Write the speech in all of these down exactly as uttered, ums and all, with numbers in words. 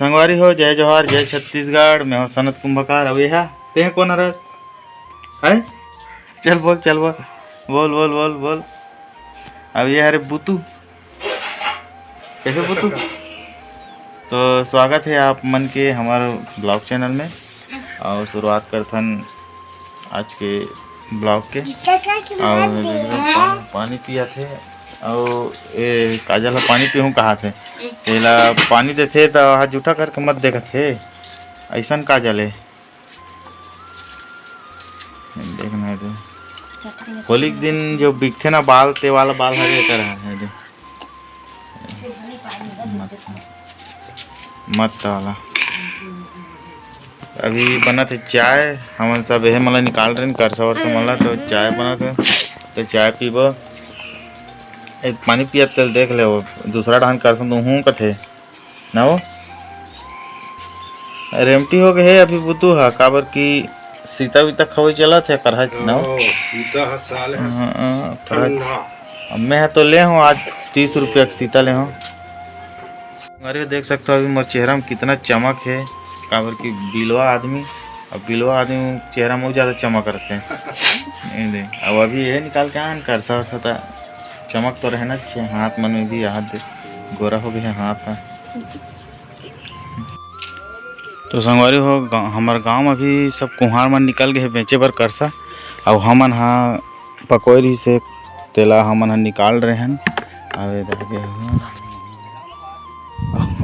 संगवारी हो, जय जोहार, जय छत्तीसगढ़। मैं हूँ सनत कुंभकार। अउ ये हा, तें कोन हरस? हैं? चल बोल, चल बोल, बोल, बोल, बोल, बोल। अउ ये हरे बुतू, कैसे बुतू? तो स्वागत है आप मन के हमारे ब्लॉग चैनल में। और शुरुआत करथन आज के ब्लॉग के। और पानी, पानी पियत हे। और ए काजल ह पानी पीहूँ कहात हे, तेला पानी देथे त हाथ जूठा करके मत देखत हे। ऐसन काजल हे, देखना हे तो। होली के दिन जो बिकथे ना बाल, ते वाला बाल हरे एकर हे, दे। मत, मत वाला। अभी बनत हे चाय, हमन सब एहे मला निकाल रहे करसा वरसा मला, तो चाय बनत हे, तो चाय पीबो। एक पानी पियत तेल देख ले, वो दूसरा डहान करसा तो हूँ कथे ना वो। रेमटी हो गए हे अभी बुतू हा, काबर की सीता वीता खवई चलत हे, करहा ना वो। ओ, सीता ह साले हाँ, हाँ, करहा। ठंडा। अब मैं तो ले हूँ आज तीस रुपया के सीता ले हूँ। अरे देख सकते हो अभी मोर चेहरा में कितना चमक है, काबर की बिलवा आदमी, अब बिलवा आदमी चेहरा में बहुत ज़्यादा चमक रहते हैं। ये दे, अब अभी ये निकाल के आन करसा वरसा था, चमक तो रहना चाहिए। हाथ मन में भी हाथ दे, गोरा हो गए हैं हाथ। तो संगवारी हो, गा-, हमर गांव में भी सब कुंहार मन निकल गए हैं बेचे बर करसा। अब हमन हा पकोय रहिस हे, तेला हमन ह निकाल रहे हन। अउ ए दे,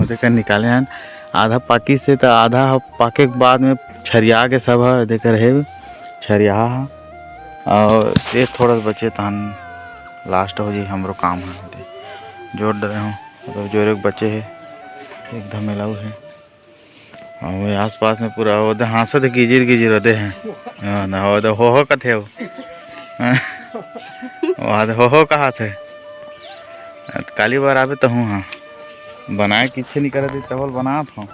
ओदे कर निकाले हन। आधा पाकिस हे, त आधा ह पाके के बाद में छरिया के सब ह, ए दे कर हे, छरिया ह। अउ ए थोड़ा सा बचे, तहन लास्ट हो जाही हमरो काम ह। जोर डरे हूँ, मतलब जोरे के बचे हे, एक धमेलाऊ हे। अउ ये आसपास में पूरा ओदे हाँसत हे, गिजिर गिजिर ओदे हे। हाँ, ना ओदे हो हो कथे हो। हाँ, ओदे हो हो कहात हे। काली बार आबे तहूँ हाँ। बनाए के इच्छा नहीं करत हे, तबल बनात हूँ।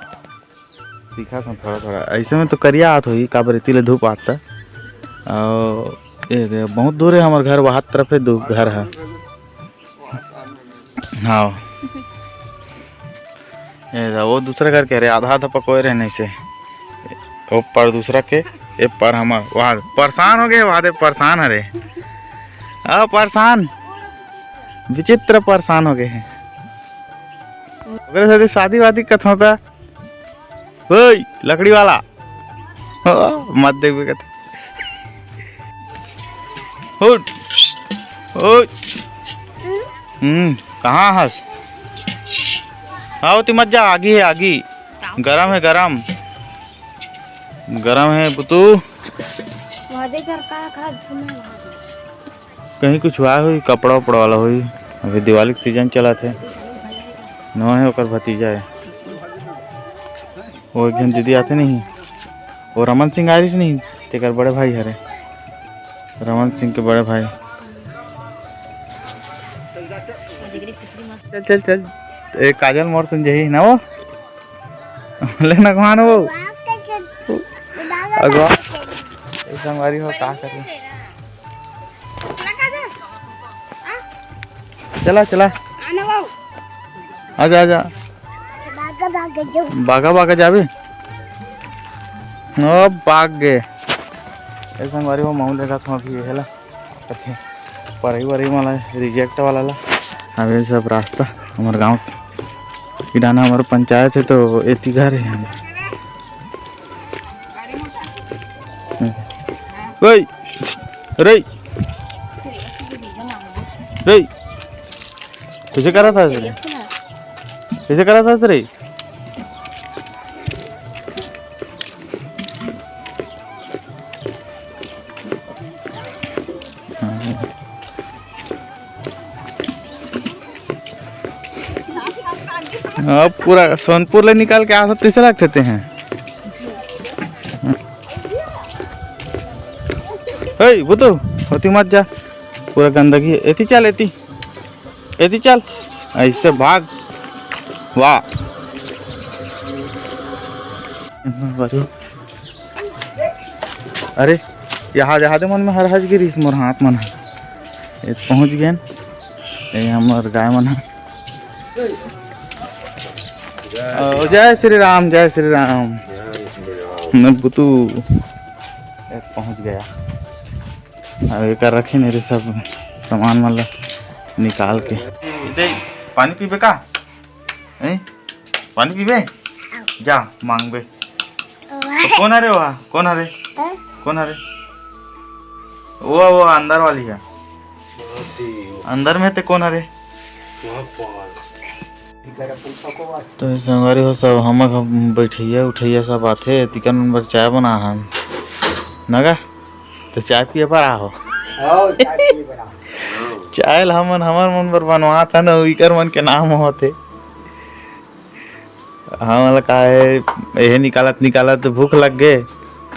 सीखत हूँ थोड़ा थोड़ा। ऐसे में तो करिया आत होही, काबर एती ले धूप आत। अउ ये दे, बहुत दूर है हमर घर, वहाँ तरफ है दू घर है। हाँ। ये दा, वो दूसरा घर के हरे, आधा आधा पकोए रहे नहीं से। वो पर दूसरा के, ए पर हमर, वहाँ परेशान हो गए, वहाँ दे परेशान हरे। आ, परेशान। विचित्र परेशान हो गए हैं। ओकरे साथे शादी वादी कथों ता। ओए, लकड़ी वाला। ओ, मत देखबे कथे। उठ। ओए। हम्म, कहाँ हस? आओ, ती मत जा, आगी है, आगी। गरम है, गरम। गरम है, बुतू। वादे कर का खा, सुना वादे। कहीं कुछ हुआ होही, कपड़ा उपड़ा वाला होही। अभी दिवाली के सीजन चलत हे। नवा हे, ओकर भतीजा हे। वो एक झन दीदी आथे नहीं, वो रमन सिंह आए रहिस नहीं, तेकर बड़े भाई हरे, रमन सिंह के बड़े भाई। चल, चल, चल। ए, काजल मोर संग जही ना वो। लेना कौन वो? अगवा। ए, संगवारी हो, का करे? चला, चला। आजा, आजा। बागा, बागा जाबे। ओ, बाग गे। ए, संगवारी हो, माहौल देखा था अभी ये ला। कथे, परई वरई वाला, रिजेक्ट वाला ला। अबे सब रास्ता हमर गांव के किराना हमर पंचायत हे, तो एती घर हे। ओए, रे, रे, कैसे करा था रे? कैसे करा था रे? अब पूरा सोनपुर ले निकाल के आ सकते से लगते हैं। हे बुतू, होती मत जा, पूरा गंदगी हे। एती चल, एती, एती चल, ऐसे भाग। वाह। अरे, यहाँ जहाँ दे मन में हर हज गिरिस मोर हाथ मन ह। ये पहुँच गेन। ये हमर गाय मन ह। ओ, जय श्री राम, जय श्री राम। न बुतू, ए, पहुंच गया। अब एकर रखे नहीं रे सब सामान मन ला निकाल के। इते पानी पीबे का? हैं? पानी पीबे? जा, मांगबे। तो कौन हरे वहा? कौन हरे? कौन हरे? वो, वो अंदर वाली है। अंदर में ते कौन हरे? तो संगवारी हो सब, हमर घर बैठैया उठैया सब आथे, तिकर मन बर चाय बना हन। नगा? तो चाय पिए बर आहो। हाँ, चाय पिए बर आहो। चाय ल हमन, हमर मन बर बनवात हन, अउ इकर मन के नाम होथे। हमन ल का हे, एहे निकालत निकालत भूख लग गे,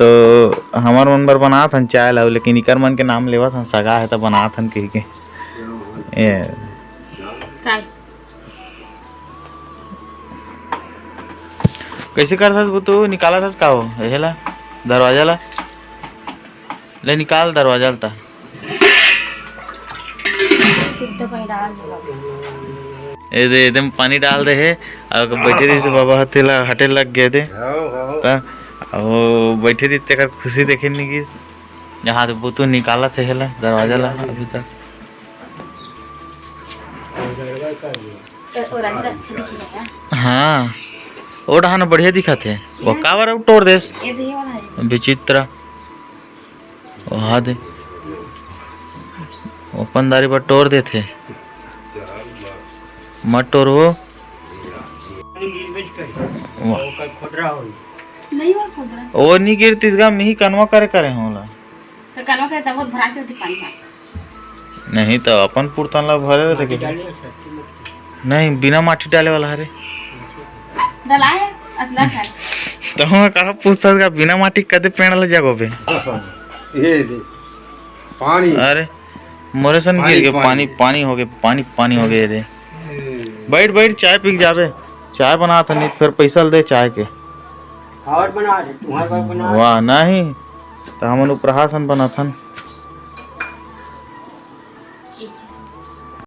तो हमर मन बर बनात हन चाय ल, लेकिन इकर मन के नाम लेवत हन, सगा हे त बनात हन कहिके। ए। काय? कैसे करत हस वो तो निकालत हस का हो? एहे ला, दरवाजा ला। ले निकाल दरवाजा ल ता। शुद्ध पानी डाल दे। ए दे, एकदम पानी डाल दे हे। अउ बैठे रहिस बाबा ह, तेला हटे लग गे दे। हाँ, हाँ। ता, वो बैठे रहिस, तेकर खुशी देखे नहीं गिस। यहाँ से बुतू निकालत हे हेला, दरवाजा ला अभी तक। तो वो रंग अच्छा दिख रहा है। हाँ, वो डहान बढ़िया दिखत हे। वो काबर अउ टोर देस? ये भी वाला है। विचित्र। ओहा दे। अपन दारी बर टोर देथे। मत टोर वो। वाह। नहीं हुआ खुदरा। वो नहीं गिरतिस गा, मिही कनवा करे करे होला। तो कनवा करे तब वो भरा से होती पानी का। नहीं तो अपन पुरतन ला भरे रहते माटी के। डाले हो, सब्जी मत। नहीं, बिना माटी डाले वाला हरे। डलाए, अतला खाए। तो हम कहा पूछता था, बिना माटी कदे पेड़ ले जागो बे? ये दे। पानी। अरे, मोरे सन पानी, गिर गए, पानी। पानी, पानी हो गए, पानी, पानी हो गए रे। ए। बैठ, बैठ, चाय पी के जाबे। चाय बना था, नहीं तो फिर पैसा दे चाय के। और बना दे, तुम्हारे पास बना दे। वाह, नहीं। तो हमन उपरासन बनाथन।